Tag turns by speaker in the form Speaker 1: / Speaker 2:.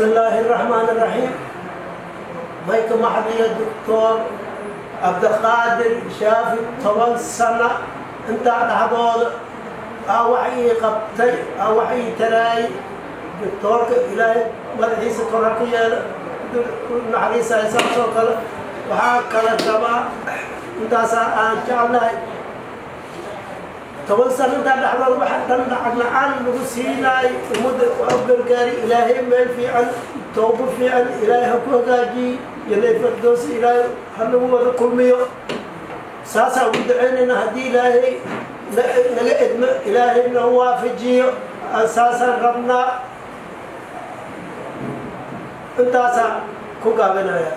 Speaker 1: Bismi illaahi araxmaan araxiim. Mayka maxadiya Doctor Cabdiqaadir Shaafi, 10 sano intaa dhexdooda aa wax ii qabtay, aa wax ii taraayay. Doctoorka Ilaahay madaxiisa kor ha ku yeelo, naxariisaya. Saasoo kale waxaa kala rabaa, intaasaa aan jecelnahay. 10 sano intaa dhexdooda waxa dhan lacag la-aan lagu siinaayo, ummadda waa u gargaari. Ilaahay meel fiican, toobo fiican Ilaahay ha ku hagaajiyi, Jannay Fardoos Ilaahay ha nagu wada kulmiyo. Saasaa ugu ducaynayna haddii Ilaahay naga edmo, Ilaahay noo waafajiyo, saasaan rabnaa. Intaasaa ku gaabinaya.